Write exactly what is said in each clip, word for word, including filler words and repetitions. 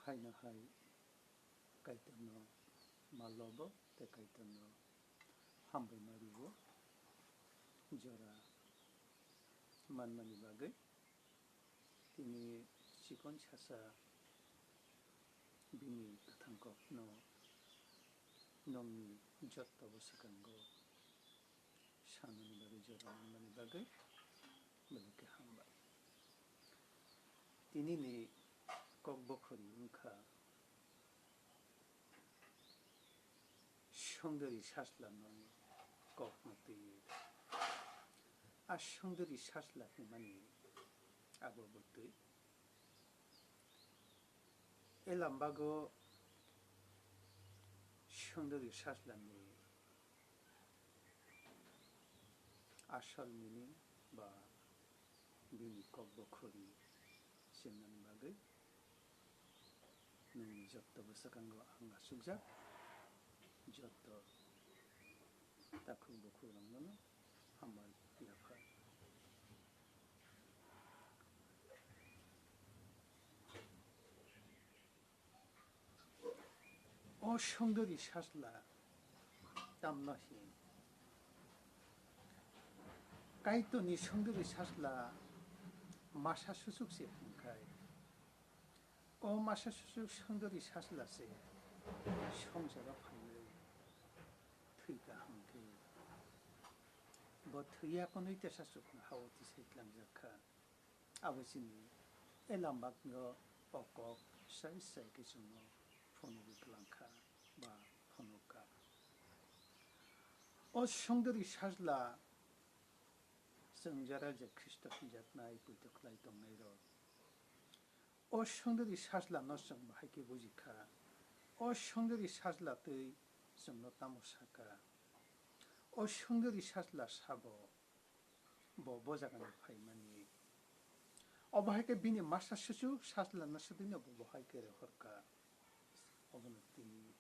Haino hai Kaitorno ma lobo tei Kaitorno hambai ma rwo, jora manmani bagwi. Tini chikon sasa bini kwthang kokno nokni jotto bwswkango sanani bagwi, jora manmani bagwi belai khe hambai. Tinini kok bokhori wngkha Songdori Sajlano kokno twiwi. A Songdori Sajla hwnmani abo bwtwi. E lambago Songdori Sajlani asol meaning ba bini kok bokhori sennani bagwi nini jotto bwswkango ang achukjak, jotto takhuk bukhuk rokno hambai yaphar. O Songdori Sajla tamno hin? Kaitorni Songdori Sajla masa suchuk se hwnkhai, o masa suchuk Songdori Sajla se songsaro phainai thwi kaham khe bo thwiya konwi tesa chukno hao tisai tlangjak kha. Abo chini e lambakno o kok sai sai khe chwngno phunugwi kwlangkha ba phunukha. O Songdori Sajla chwng jara je Khristo hijaknai poito khlai tongnairok, o Songdori Sajlano chwng bahai khe buji kha. O Songdori Sajla twi chwngno tamo sa kha? O Songdori Sajla sabo bo, bo jagani phaimani. Obo hai khe bini masa suchuk Sajlano swtwino bo, bo hai khe rohor kha. Obono tini,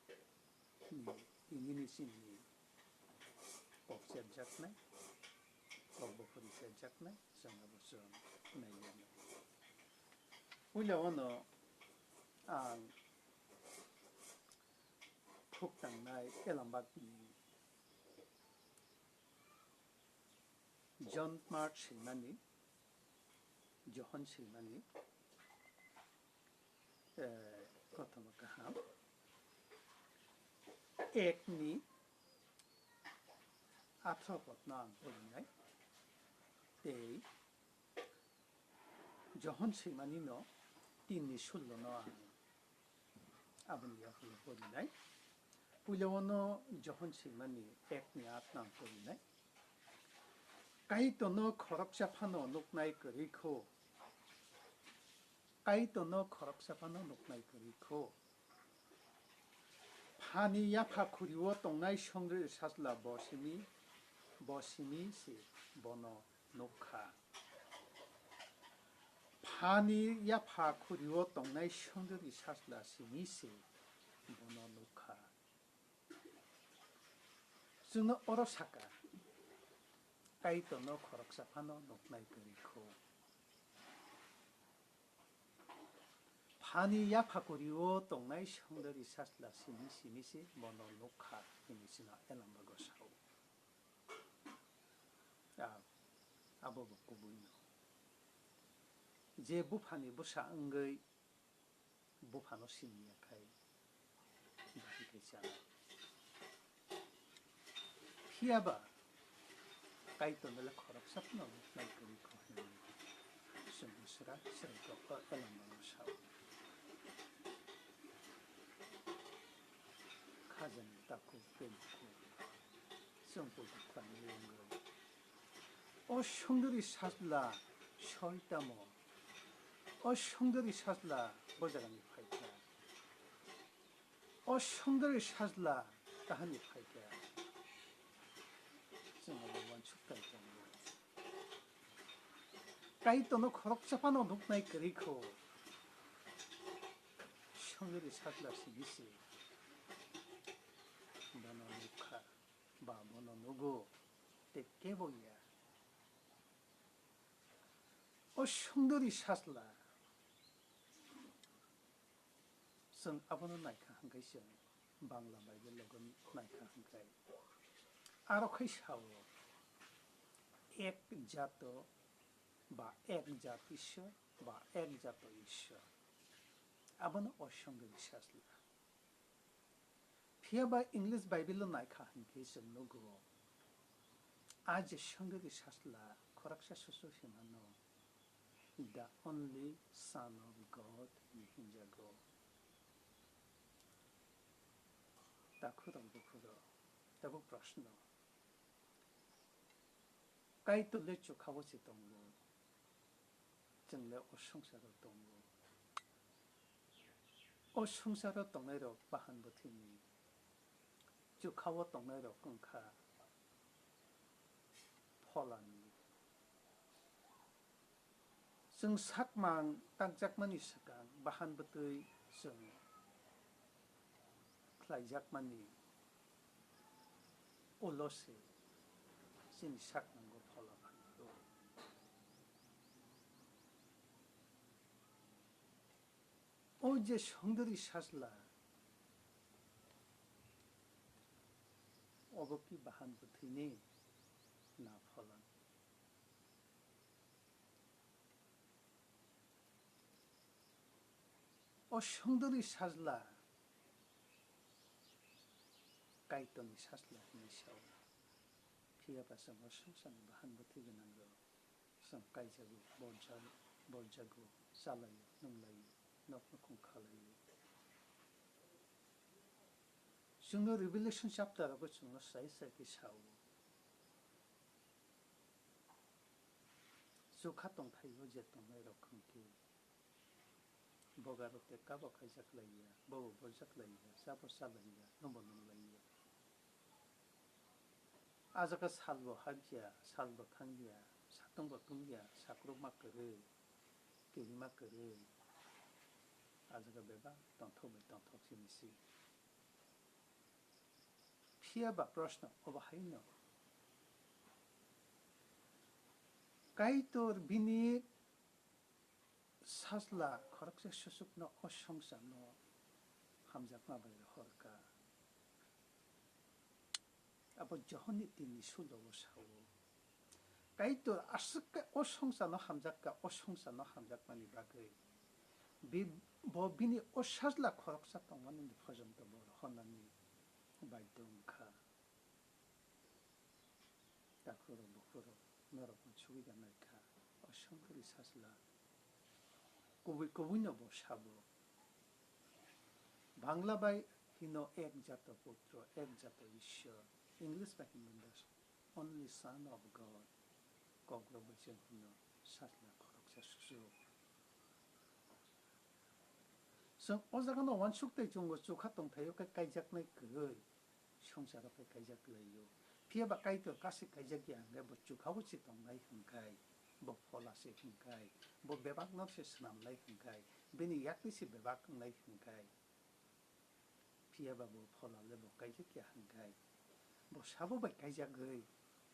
tini, tinini chini kok chepjaknai, kok bokhori chepjaknai, chwng abo chwng naiya. Puila ono ang khuk tangnai Elambakni John Mark swimani, Johon swimani, eh, kothoma kaham, ekni athro podno ang porinai, tei Johon swimanino tinni sullono ang aboni yaphangno porinai. Puila ono Johon swimani ekni atno ang porinai. Kaitorno khoroksa phano nuknai kwrwi kho. Kaitorno khoroksa phano nuknai kwrwi kho. Phani yapha khuri-o tongnai Songdori Sajla bo simi, bo simi se bono nuk kha. Phani yapha khuri-o tongnai Songdori Sajla simi se bono nuk kha. Chwngno oro saka, Kaitorno khoroksa phano nuknai kwrwi kho. Phani yapha khuri-o tongnai Songdori Sajla simi simi se bono nuk kha, hwnwi chwngno Elambago sao. A, abo bo kubuino. Je buphani bwsa wngwi buphano simi ya khai, bwswk khe chana. Phiya ba Kaitorno le khoroksa phano nuknai kwrwi kho hwnwi chwng swra swrai kok Elambano sao. Khajani takhuk tei bukhuk chwng poito khlainai wngwi. O Songdori Sajla soi tamo? O Songdori Sajla bo jagani phaikha? O Songdori Sajla kahani phaikha? Chwng abo uansuk tai tongo. Kaitorno khoroksa phano nuknai kwrwi kho. Songdori Sajla simi se bono nuk kha, ba bono nugo, tei kebo ya. O Songdori Sajla Chwng abono naikha hwnkhe chwng Bangla Bible logo naikha hwnkhe aro khai sao, ek jato ba ek jat Ishwar ba ek jato Ishwar. Abono o songdori sajla. Phiya ba English Bible o naikha hwnkhe chwng nugo, a je songdori sajla khoroksa susu himano, "The only Son of God" hinwi hwnjago. Takhurok bukhurok, tabuk proshno. Kaitor le chukha o se tongo, chwng le o swngcharo tongo. O swngcharo tongnairok bahan bwthwini, chukha o tongnairok wngkha pholani. Chwng sakmang tangjakmani swkang bahan bwtwi chwng khlaijakmani ulo se chini sakmango phola phaio. O je songdori sajla, obo ki bahan bwthwini na phola? O songdori sajla Kaitorni sajla hinwi sao. Phiya ba chwng o swngcharni bahan bwthwi gwnangrok chwng kaijago, borjak-, borjago, chalaio, nunglaio, nok nukhung khalaio. Chwngno Revelation chapter rogo chwngno sai sai khe sao. Chukha tongthaio je tongnairok hwnkhe, bogarok te kabo kaijak laiya, bobo borjak laiya, chabo cha laiya, nwngbo nung laiya. A jaga salbo hakya, salbo thangya, satungbo tungya, sakrukma kwrwi, kirima kwrwi. A jaga bebak tongthok bai tongthok simi si. Phiya ba proshno obo haino, Kaitor bini sajla khoroksa susukno o swngcharno hamjakma bai rohorkha. Abo Johonni tinni sulo o sao. Kaitor aswk khe o swngcharno hamjakha, o swngcharno hamjakmani bagwi bi-, bo bini o sajla khoroksa tongmani phojonto bo rohornani baidhyo wngkha. Takhurok bukhurok norokno sugwi da naikha, o songkori sajla kubui kubuino bo sabo. Bangla bai hino ek jato putro, ek jato Ishwar, English bai hino the only Son of God, kokrok bai se hino sajla khoroksa susu. Chwng o jagano uansuk tei chwngbo chukha tongthaio khe kaijaknai kwrwi. Swngcharo khe kaijak laio. Phiya ba Kaitor kasi kaijak ya hwnkhe bo chukha o se tongnai hwnkhai, bo phola se hwnkhai, bo bebak no se swnamnai hwnkhai, bini yakni se bebak wngnai hwnkhai. Phiya ba bo phola le bo kaijak ya hwnkhai, bo sabo bai kaijagwi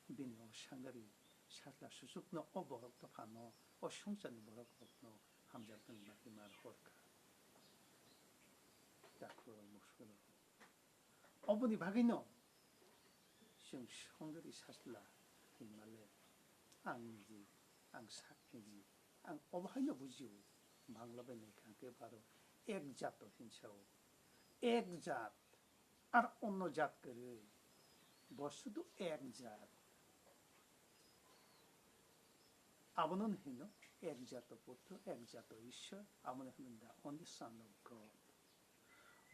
bini o sangari sajla susukno o borok dophano, o swngcharni borok rokno hamjaknani bagwi ma rohorkha. Takhuk rok, bukhuk rok. Oboni bagwino chwng songdori sajla hinmale, ang niji, ang sak niji, ang obo haino bujio, Bangla bai naikha hwnkhe baro ek jato hinsao, ek jat, ar onno jat kwrwi, bo sudu ek jat. Abono hino ek jato putro, ek jato Ishwar, abono hino the only Son of God.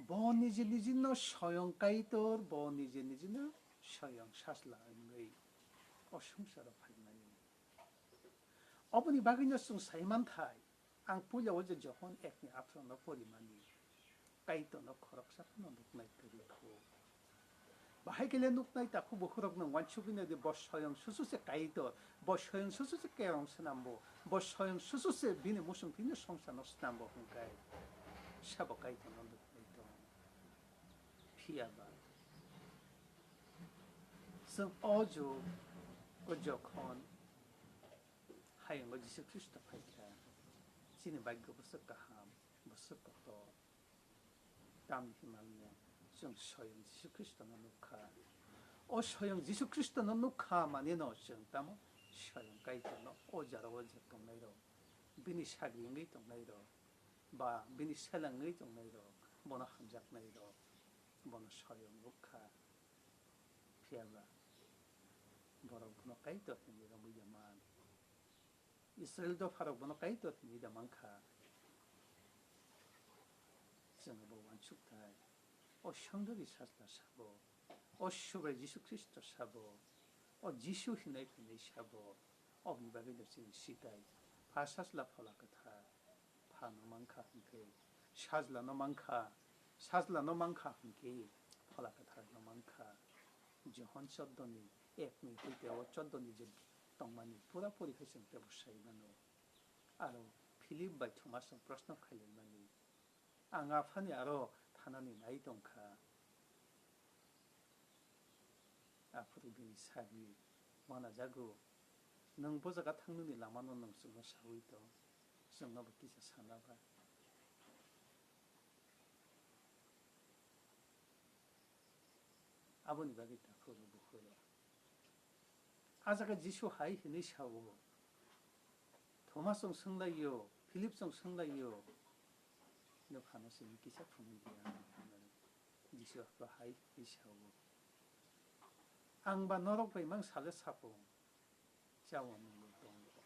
Bo niji nijino soyong Kaitor, bo niji nijino soyong sajla wngwi o swngcharo phaimani. Oboni bagwino chwng sai manthai, ang puila o je Johon ekni athro no porimani, Kaitorno khoroksa phano nuknai kwrwi kho. Bahai khe le nuknai takhuk bukhurokno uansugwi nai di, bo soyong susu se Kaitor, bo soyong susu se kerong swnambo, bo soyong susu se bini musung thwino swngcharno swnambo hwnkhai, sabo Kaitorno nuknai tong. Phiya ba chwng o jug o jokhon hayungo Jisu Khristo phaikha, chini bhagyo bwswk kaham, bwswk kotor. Tamni hwnmale chwng soyong Jisu Khristono nuk kha. O soyong Jisu Khristono nuk kha manino chwng tamo soyong Kaitorno o jora o je tongnairok, bini sagri wngwi tongnairok, ba bini seleng wngwi tongnairok, bono hamjaknairok, bono soyong nuk kha. Phiyaba borok bono Kaitor hinwi romwi ya man. Israil dopharok bono Kaitor hinwi da man kha. Chwng bo uansuk thai. O Songdori Sajla sabo. O Subrai Jisu Khristo sabo. O Jisu hinai hinai sabo. Oboni bagwi no chini sitai. Pha Sajla Phola Kwthar. Phano man kha hwnkhe. Sajlano man kha. Sajlano man kha hwnkhe. Phola Kwtharno man kha. Johon choddoni ek ni twi tei o choddoni je tongmani pura puri khe chwng teibo sai mano. Aro Philip bai Thomasno proshno khailaimani, "Ang Aphani aro thanani nai tong kha." Aphuru bini sagri manajago, "Nwng bo jaga thangnani lamano nwng chwngno saui tong, chwngno bo kisa sana ba?" Aboni bagwi takhuk rw bukhuk rw. A jaga Jisu hai hwnwi sa-o, Thomas chwng swnglaio, Philip chwng swnglaio, "Nwphano simi kisa phunui di," hwnwi Jisu aphuru hai hwnwi sa-o, "Ang ba norok bai mang sale sapung." Chao nwngbo tongo.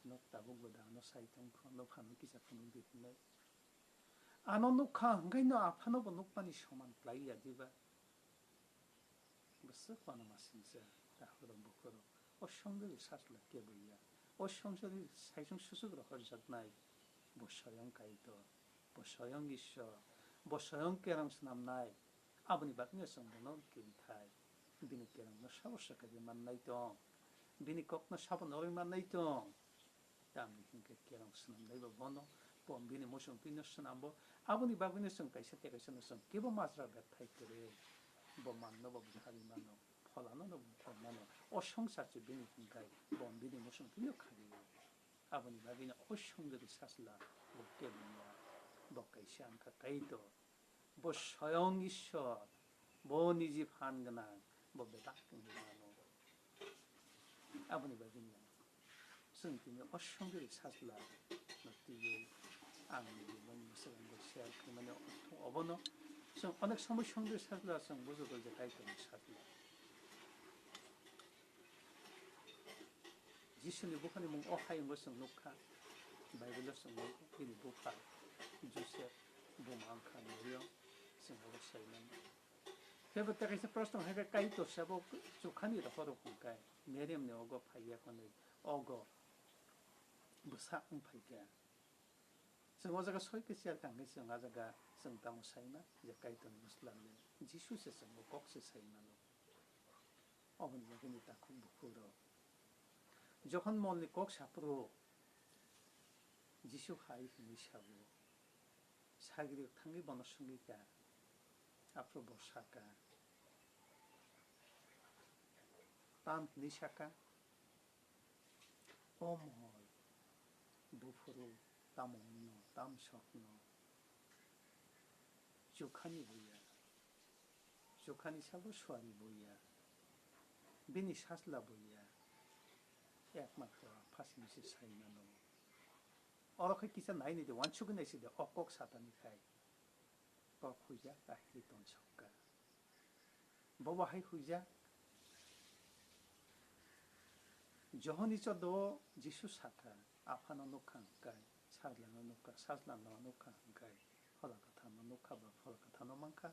Nok tabukbo da ano sai tongkho, "Nwphano kisa phunukdi," hinwi. Ano nukha hwnkhe no Aphano bo nukmani soman klai ya diba? Bwswk uanama singcha, takhuk rw bukhuk rw. O Songdori Sajla kebo ya. O Songdori Sajla saichung suchuk rw horjaknai. Bo soyong Kaitor. Bo soyong Ishwar, bo soyong kerong swnamnai, aboni bagwino chwng bono kebithai. Bini kerongno sabo swkagwi mannai tong, bini kokno sabo norwi mannai tong. Tamni hwnkhe kerong swnamnaibo bono, bo bini muchung twino swnambo. Aboni bagwino chwng kaisa tei kaisano chwng kebo majra betthai kwrwi. Bo manno bo butharwi mano, pholano no buthar mano. O swngchar se bini hwnkhai, bo bini muchung twino khagwi. Aboni bagwino o Songdori Sajla bo kebengya, bo kaisa wngkha Kaitor, bo soyong Ishwar, bo niji phan gwnang, bo bedak wngwi mano. Aboni bagwino chwng tini o Songdori Sajla no twiwi ang nini boni bwskango share khaimani obono chwng onek somoi Songdori Sajla chwng bujugo je Kaitorni Sajla. Jisuni buphani mung o hayungo chwng nukha, Bible-o chwng nukha, bini bupha Joseph, buma wngkha Mariam, chwng obo sai mano. Khe bo tei kaisa proshno hai khe, Kaitor sabo chukhani rohorok hwn khe, Mariamni ogo phaiya hwnwi, ogo bwsa wng phai kha. Chwng o jaga soi khe share kha hwnkhe chwng a jaga chwng tamo sai ma je Kaitorni bwsla le Jisu se chwng bo kok se sai mano. Oboni bagwino takhuk bukhuk rok. Jokhon molni kok saphuru Jisu hai hwnwi sabo, sagri rok thangwi bono swngwi kha, aphuru bo sakha, tam hwnwi sakha, "O mol, buphuru tamo wngno, tam sokno?" Chukhani buya, chukhani sabo suari buya, bini sajla buya, ekmatro Aphasini se sai mano. Oro khe kisa nai nai de, uansugwi nai si de, o kok satani khai. Kok huijak, kahilwi tonsok kha. Bo bo hai huijak. Johon ni chodo o Jisu sakha, Aphano nukha hwnkhe, Sajlano nukha, Sajlano nukha hwnkhe, Phola Kwtharno nukha ba Phola Kwtharno mankha.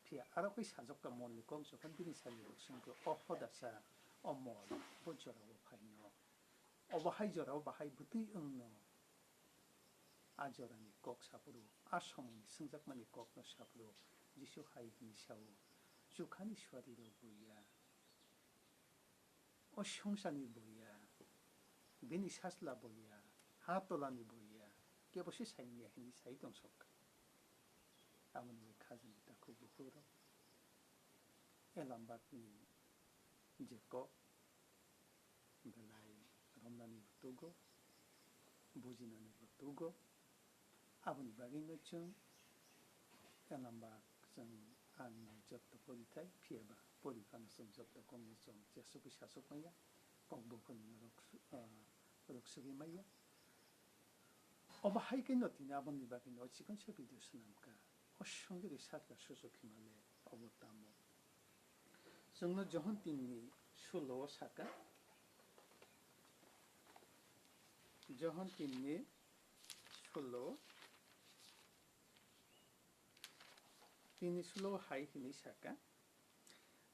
Phiya aro khe sajokha molni kok jokhon bini sari rok swngkhe, "O hodasa, o mol, bo jorao phaino?" Obo hai jora o bahai bwtwi wngno. A jorani kok saphuru, a somoini swngjakmani kokno saphuru, Jisu hai hwnwi sao, "Chukhani suarirok bo ya, o swngcharni bo ya, bini sajla bo ya, ha tolani bo ya, kebo se sai manya," hwnwi sai tong sok kha. Aboni bai khajani takhuk bukhuk rok, Elambakni je kok, belai romnani bo tugo, bujinani bo tugo, Aboni bagwino chwng elambak chwng ang jotto porithai, phiyaba poriphano chwng jotto kokno chwng chesugwi sasuk manya, kok buphurno rwk su-, ah, rwk sugwi manya. Obo hai khe no tini aboni bagwino o chikon sa video swnamkha. O songdiri sakha suchuk himale obo tamo. Chwngno Johon tinni sulo o saka. Johon tinni sulo, tinni sulo hai hinwi saka.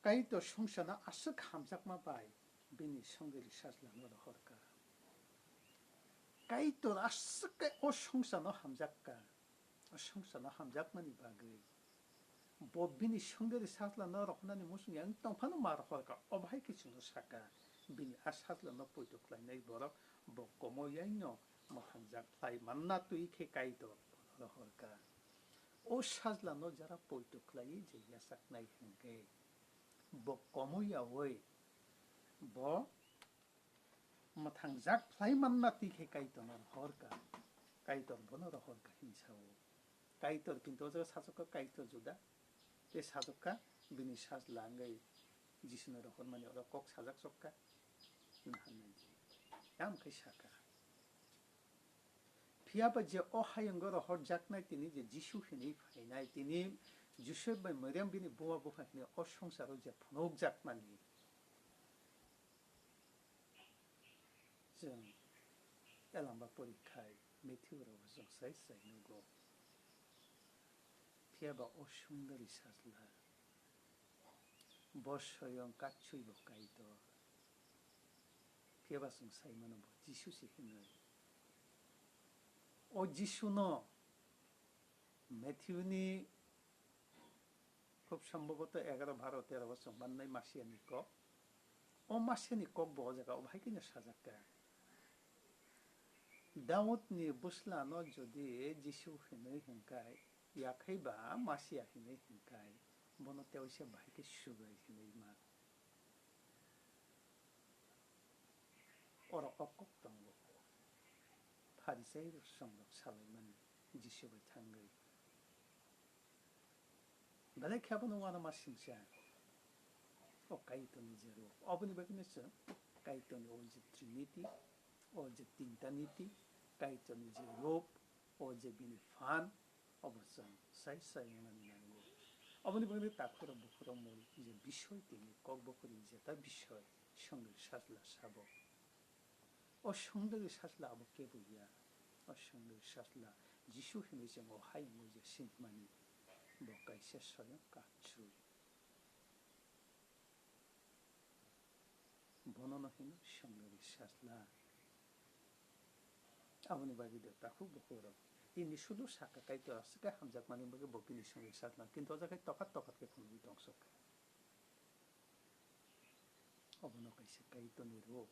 Kaitor songchano aswk hamjakma bai bini songdiri sajlano rohorkha. Kaitor aswk khe o songchano hamjakka. O songchano hamjakmani bagwi bo bini songdiri sajlano rohornani muchungya wng tongphano ma rohorkha. Obo hai khe chwngno saka, bini a sajlano poito khlainai borok bo komoyaino mwthangjak khlai manna twi khe Kaitor bono rohorkha. O sajlano jara poito khlaiwi je yachaknai hwnkhe bo komoyaui bo mwthangjak khlai manna twi khe Kaitorno rohorkha, Kaitor bono rohorkha hinwi sao. Kaitor kintu o jaga sajokha Kaitor juda, tei sajokha bini sajla wngwi Jisuno rohormani oro kok sajak chokha, naharnai di. Tamo khe sakha. Phiya ba je o hayungo rohorjaknai tini je Jisu hinwi phainai, tini Josep bai Mariam bini buma bupha hinwi o songsaro je phunukjakmani, chwng elamba porikhai Matthew rogo chwng sai sai nugo. Phiya ba o sundori sajla bo soyong katswi bo Kaitor. Phiya ba chwng sai mano bo Jisu se hinwi. O Jisu no Matthew ni khub sombhoboto egaro, baro, tero bo chwng mannai Masiani kok. O Masiani kok bo o jaga o bahai kheno sajak kha. Daudni bwslano jodi Jisu hinwi hwnkhai, yakhai ba Masia hinwi hwnkhai, bono tewaisa bahai khe sugai hinwi ma. Oro o kok tongo. Pharisai rok chwng rok salaimani Jisu bai thangwi. Belai khe abono uanama singcha. O Kaitorni je rwp. Oboni bagwino chwng Kaitorni o je Trinity, o je Tinta Niti, Kaitorni je rwp, o je bini phan, obo chwng sai sai wngnani nango. Oboni bagwino takhurok bukhurok mul je bisoi tini kok bukhuri jeta bisoi songdori sajla sabo. O songdori sajla abo kebo ya. O songdori sajla Jisu hinwi chwng o hayungo je sinimani, bo kaisa soyong katswi. Bonono hino songdori sajla. Aboni bagwi de takhuk bukhurok tini sudu saka Kaitor aswk khe hamjakmani bagwi bo bini songdori sajla. Kintu o jaga tokhat tokhat khe phunugwi tongso kha. Obono kaisa Kaitorni rwp.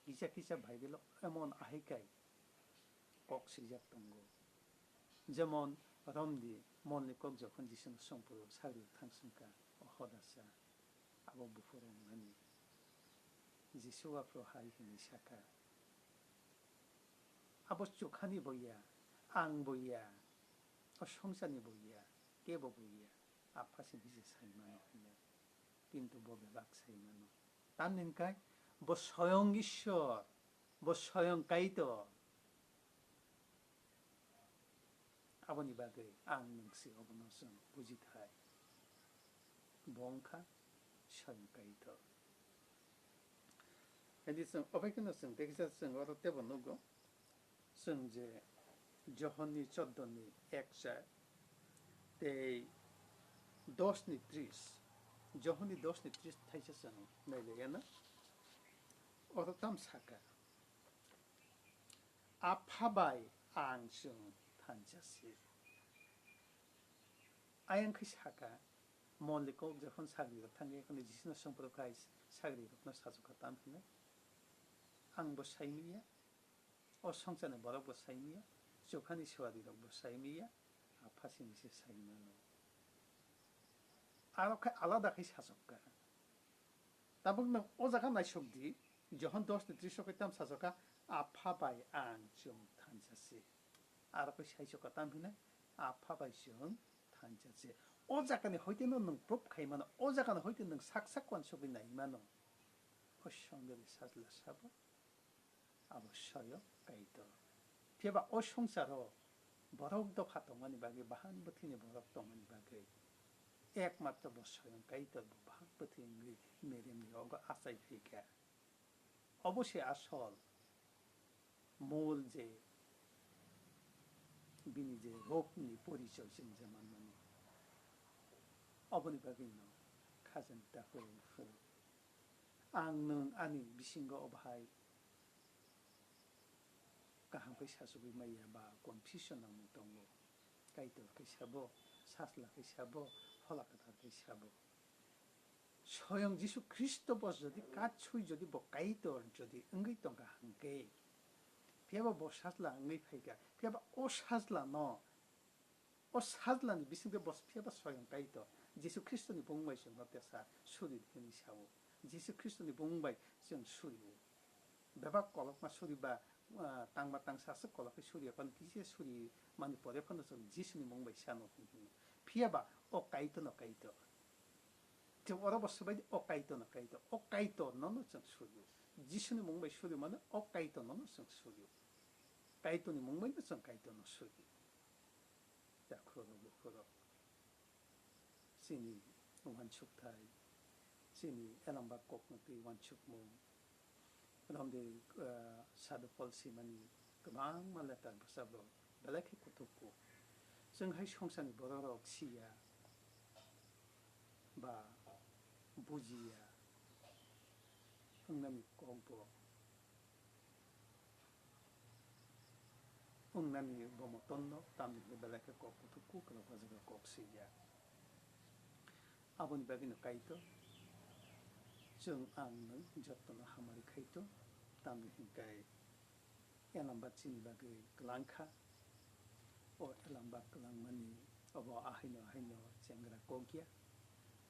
Kisa kisa Bible-o emon ahaikai kok swijak tongo. Jemon, romdi, molni kok jokhon Jisuno songphuru sagri thangsongkha, o hodasa, abo buphuru wngnani. Jisu aphuru hai hwnwi sakha, abo chukhani bo ya, ang bo ya, o songsarni bo ya, kebo bo ya. Apha se bisi sai mano hwnwi, kintu bo bebak sai mano. Tamni hwnkhai bo soyong Ishwar, bo soyong Kaitor. Aboni bagwi ang nwng se obono chwng buji thai. Bo wngkha soyong Kaitor. Hedi chwng obai kheno chwng tekisa chwng oro tebo nugo. Chwng je Johonni choddoni ek char tei dosni tris, Johonni dosni tris thaisa chwng nailaiyano. Oro tam sakha, "Apha bai ang chwng thansa se." Ayang khe sakha, molni kok jokhon sagrirok thangwi, ekhorno Jisuno songphuru khai sagrirokno sachukha tam hwnwi, "Ang bo sai manya." O songsarni borok bo sai manya, chukhani suarirok bo sai manya, Apha simi se sai mano. Aro khe alada khe sachok kha. Tabuk nwng o jaga naisok di, Johon dos ni tris o khe tam sachok kha, "Apha bai ang chwng thansa." Sasi. Aro khe saichwkha tam hinai, Apha bai chwng thansa se. O jagani hoite no nwng proof khai mano, o jagani hoite nwng sak sak uansugwi nai mano. O Songdoni Sajla sabo, abo soyong Kaitor. Phiya ba o songsaro borok dopha tongmani bagwi, bahan bwthwini borok tongmani bagwi, ekmatro bo soyong Kaitor bo bahan bwthwini meremni ogo achai phaikha. Obo se asol mol je bini je rokni porichoi chwng je manmani. Oboni bagwi no khajani takhuk phuru. Ang nwng ani bisingo o bahai kaham khe sachugwi maya ba confusion nangmung tongo. Kaitor khe sabo, Sajla khe sabo, Phola Kwthar khe sabo. Soyong Jisu Khristo bo jodi katsui jodi bo Kaitor jodi wngwi tongkha hwnkhe, phiyaba bo Sajla wngwi phaikha, phiyaba o Sajla no, o Sajlani bisingtwi bo phiyaba Soyong Kaitor Jisu Khristoni bumung bai chwngno tesa suri di hwnwi sao. Jisu Khristoni bumung bai chwng surio. Bebak kolokma suri ba, ah, tangma tangsa aswk kolok khe suri ya, phano kisa suri mani pore phano chwng Jisuni mung bai sano hwn hino. Phiya ba o Kaitor no Kaitor. Chwng oro bo swbai di, o Kaitor no Kaitor. O Kaitor no no chwng suri. Jisuni mung bai suri mano o Kaitor no no chwng suri. Kaitor ni mung bai no chwng Kaitor no suri. Takhurok bukhurok. Chini uansukthai, chini elamba kokno twi uansukmung. Romdi, eh, Sadhu Paul simani kwbangma letter bwsajak rok belai khe kuthuk kuk. Chwng hai songsani borok rok siya ba bujiya wngnani kok bo wngnani bo motonno, tamni hwnwi belai khe kok kuthuk kuk rok o jaga kok swijak. Aboni bagwino Kaitor chwng ang nwng jotono hamari khaito, tamni hwnkhe elamba chini bagwi kwlangkha. O elamba kwlangmani obo ahaino ahaino chengra kok ya,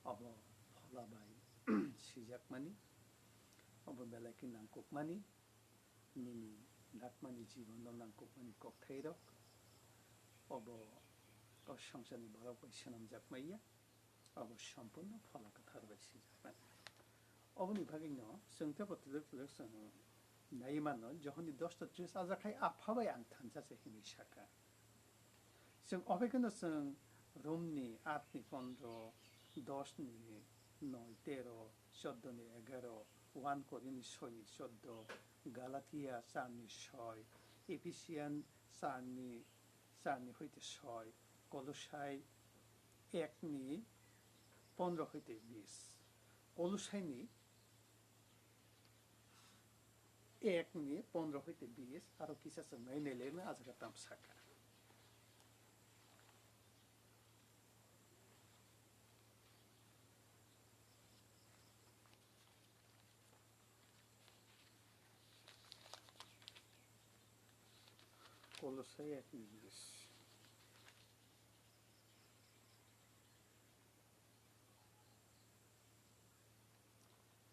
obo phola bai swijakmani, obo belai khe nangkukmani. Nini dakmani jibono nangkukmani kokthairok obo o songsarni borok bai swnamjak maya, obo sompurno Phola Kwthar bai swijak maya. Oboni bagwino chwng teibo twlwk twlwk chwng nai mano, Johonni dosta tris, ajak hai Apha bai ang thansa se hwnwi sakha. Chwng obekheno chwng Romni aat ni pondro, dos ni noi tero, chordo ni egaro, one Korini soi ni chordo, Galatia char ni soi, Ephesian char ni, char ni hoite soi, Kolosai ek ni pondro hoite bis. Kolosai ni ek ni pondro hoite bis, aro kisa chwng nai nai le a jaga tam sakha. Kolosai ek ni bis.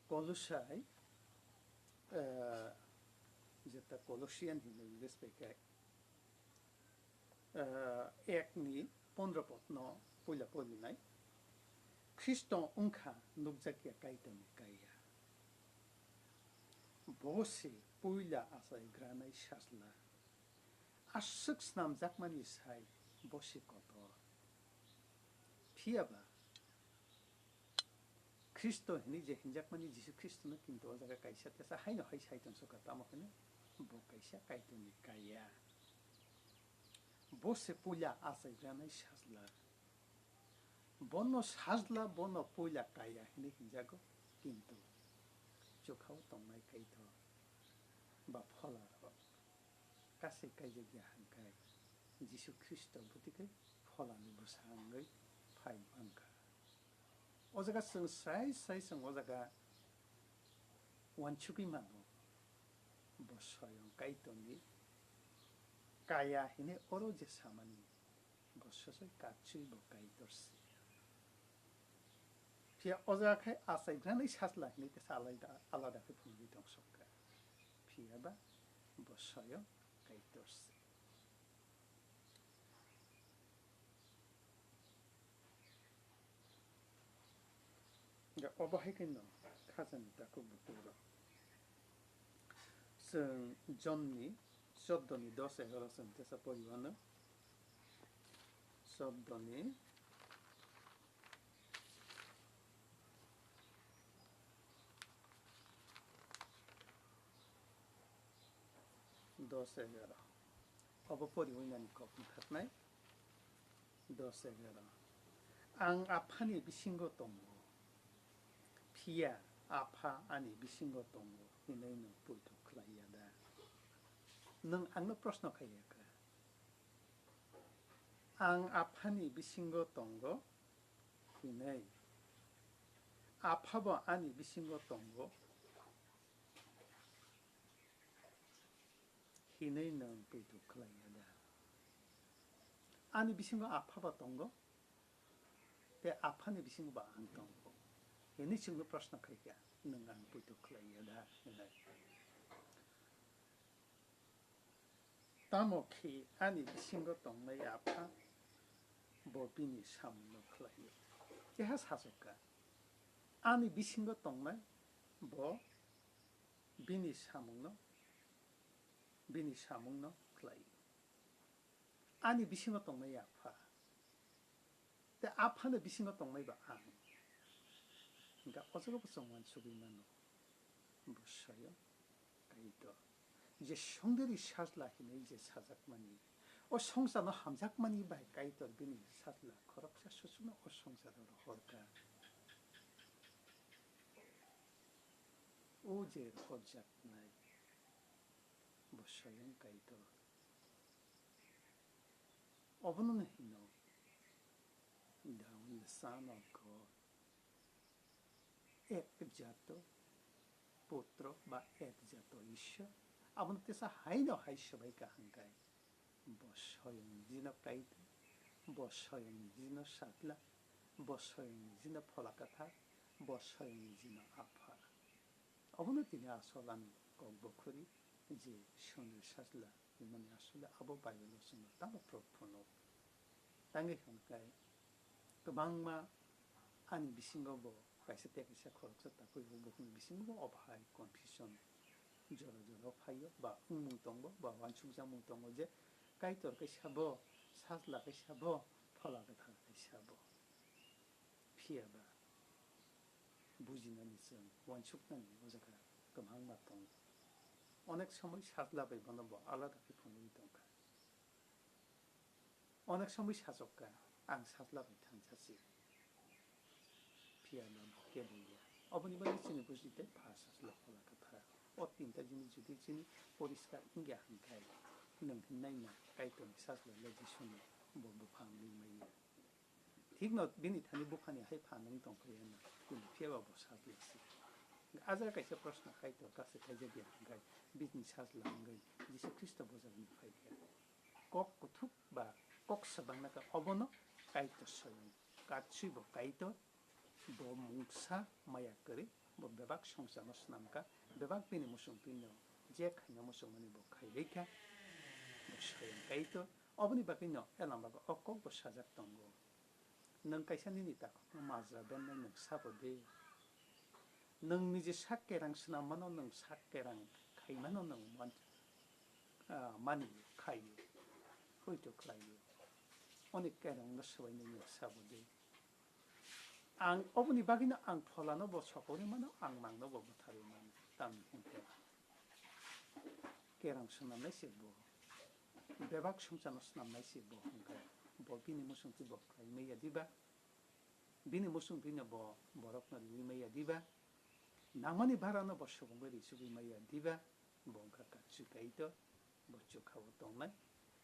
Kolosai, eh, jeta Colossian hinwi English bai khe, eh, ek ni pondro pod no puila pori nai. Khristo wngkha nukjakya Kaitorni Kaiya. Bo se puila achai granai sajla. Aswk snamjakmani sai bo se kotor. Phiya ba Khristo hinwi je hinjakmani Jisu Khristono, kintu o jaga kaisa tesa haino hai sai tong sokha, tamo hwnwi bo kaisa Kaitorni Kaiya. Bo se puila achai granai sajla. Bono sajla, bono puila Kaiya hinwi hinjago, kintu chukhao tongnai Kaitor ba phola rok kasai kaijak ya hwnkhai Jisu Khristo bwtwi khe pholani bwsa wngwi phai mankha. O jaga chwng sai sai chwng o jaga uansugwi mano, bo soyong Kaitorni Kaiya hinwi oro je samani, bo sosoi katswi bo Kaitor se. Phiya o jaga khe achai granai sajla hinwi tesa alada, alada khe phunugwi tong sokha. Phiya ba bo soyong Kaitor se. Obo hai khe no khajani takhuk bukhuk rok. Chwng Jonni choddo ni dos egaro chwng tesa pori mano. Choddo ni dos egaro. Obo poriwi nani kok wngthaknai. Dos egaro. Ang Aphani bisingo tongo, phiya Apha ani bisingo tongo hinwi nwng poito khlai ya da? Nwng angno proshno khai ya kha. Ang Aphani bisingo tongo hinwi, Apha bo ani bisingo tongo hinwi nwng poito khlai ya da? Ani bisingo Apha bo tongo, tei Aphani bisingo bo ang tongo hinwi chwngno proshno khai kha, nwng ang poito khlai ya da hinwi. Tamo khe ani bisingo tongnai Apha bo bini samungno khlaio. Keha sachok kha, ani bisingo tongnai bo bini samungno, bini samungno khlaio. Ani bisingo tongnai Apha, tei Aphano bisingo tongnai ba ang. Hingkha o jaga bo chwng uansugwi mano, bo swiyang Kaitor. Je songdorni sajla hinwi je sajakmani, o songsarno hamjakmani bai Kaitor bini sajla khoroksa suchuno o songsaro rohorkha. O je rohorjaknai, bo swiyang Kaitor. Obono hino, Thou the Son of God, ekjato putro ba ekjato Ishwar. Abono tesa haino hai swbai kha hwnkhe, bo swiyang jino Kaitor, bo swiyang jino Sajla, bo swiyang jino Phola Kwthar, bo swiyang jino Apha. Obono tini asol ani kok bo khuri je songdorni sajla hwnmani asole abo Bible o chwngno tamo proof phunuk. Tangwi hwnkhe kwbangma ani bisingo bo kaisa tei kaisa khoroksa takhuk bo bukhukni bisingo bo obo hai confusion jora jora o phaio ba wngmung tongo ba uansukjakmung tongo je Kaitor kaisa bo, Sajla kaisa bo, Phola Kwthar kaisa bo. Phiya ba bujinani chwng uansuknani o jaga kwbangma tongo. Onek somoi Sajla bai bono bo alada khe phunugwi tongkha. Onek somoi sachok kha, "Ang Sajla bai thansa se." Phiya ba bo kebo ya. Oboni bagwi chini buji tei Pha, Sajla, Phola Kwthar. O tinta jinis jodi chini poriskar wngya hwnkhe, nwng hinwi naina Kaitorni Sajla le Jisuni bo bupha wngwi maya. Thikno bini thani buphani hai phan wng tongkha ya na, bini phiya ba bo Sajla se. A jaga kaisa proshno Kaitor kaisa khaijak ya hwnkhe, bini Sajla wngwi Jisu Khristo bo jagani phaikha. Kok kuthuk ba kok swbangna kha obono Kaitor swiyang. Katswi bo Kaitor, bo mungsa maya kwrwi, bo bebak songsarno swnamkha, bebak bini muchungtwino je khaina muchungmani bo khaiwi kha, bo swiyang Kaitor. Oboni bagwino Elam bago o kok bo sajak tongo. Nwng kaisa nini takhukno majra bennai nwng sabo de. Nwng niji sak kerang swnam mano, nwng sak kerang khai mano, nwng man, ah, mani khaio, poito khlaio. Oni kerongno swbainai nwng sabo de. Ang oboni bagwino ang pholano bo sokori mano, ang mangno bo butharwi mano. Tamni hwnkhe kerang swnamnai se bo. Bebak songcharno swnamnai se bo hwnkhe, bo bini muchungtwi bo khlai maya diba? Bini muchungtwino bo borokno riwi maya diba? Nangmani barano bo subungwi risugwi maya diba? Bo wngkha katswi Kaitor, bo chukha-o tongnai.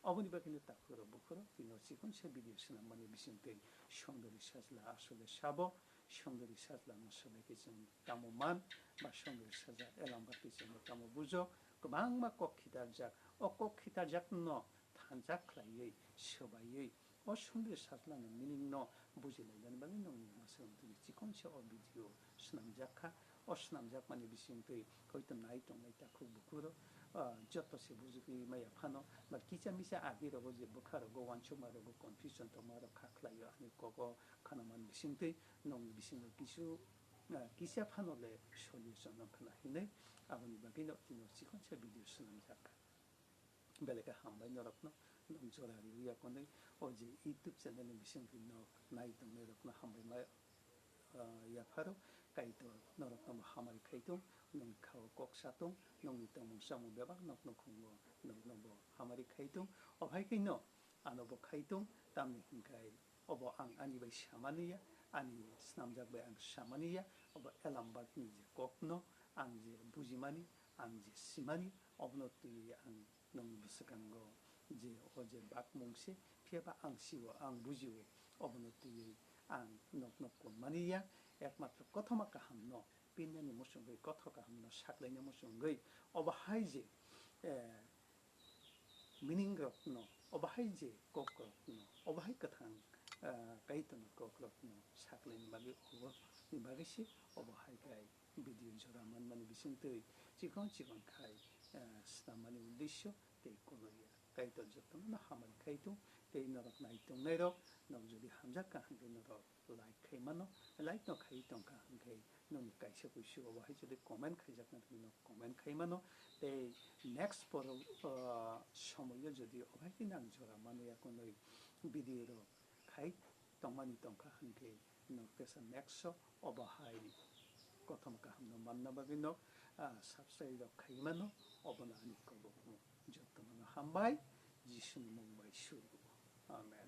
Oboni bagwino takhuk rok bukhuk rok tino chikon se video swnammani bisingtwi Songdorni Sajla asole sabo, Songdorni Sajla no swbai khe chwng tamo man, ba Songdorni Sajla Elam ba twi chwngno tamo bujok, kwbangma kok khitarjak. O kok khitarjakno thansa khlaiwi, swbaiwi, o Songdorni Sajlani meaning no bujilainani bagwi nongni mwswrwng twi chikon se o video swnamjak kha. O swnamjakmani bisingtwi hoito nai tongnai takhuk bukhuk rok, ah, joto se bujigwi maya phano, ba kisa misa agi rogo je bwkha rogo uansukma rogo confusion tongma rok kha khlaio ani kogo khanaman bisingtwi nongni bisingo kisu ah, kisa phano le solution no khna hinwi aboni bagwi no chini chikonsa video swnamjak. Belai khe hambai norokno, nok jora riwi yakonwi o je YouTube channel ni bisingtwi nok nai tongnairokno hambai ma, ah, yapharo. Kaitor norokno bo hamari khai tong, nokni khao kok sa tong, nokni tongmung samung bebak nok nukhungo nokno bo hamari khai tong. O hai khe no ano bo khai tong, tamni hinkhai obo ang ani bai samani ya, ani snamjak bai ang samani ya, obo Elambak ni je kok no ang je bujimani, ang je simani, obono twiwi ang nokni bwswkango je o je bakmung se, phiya ba ang sio, ang bujio, obono twiwi ang nokno konmani ya, ekmatro kothoma kahamno pinani muchungwi, kotho kahamno saklaina muchungwi, obo hai je, eh, meaning rokno, obo hai je kok rokno, obo hai kwthang, ah, Kaitorni kok rokno saklaini bagwi, oboni bagwi se obo hai khai video jora manmani bisingtwi chikon chikon khai, ah, swnamani uddesyo tei kono ya. Kaitor jotono hamari khai tong tei norok nai tongnairok, nok jodi hamjak kha hwnkhe norok like khai mano, like no khai tongkha hwnkhe nokni kaisa kuisu obo hai jodi comment khaijakna tongwi nok comment khai mano. Tei next poro, ah, somoyo jodi obo hai khe nang jora mano yakonwi video rok khai tongmani tongkha hwnkhe nok tesa next o obo hai kothoma kahamno manna bagwi nok, ah, subscribe rok khai mano, obono ani kobokno jotono hambai Jisuni mung bai suru. Amen.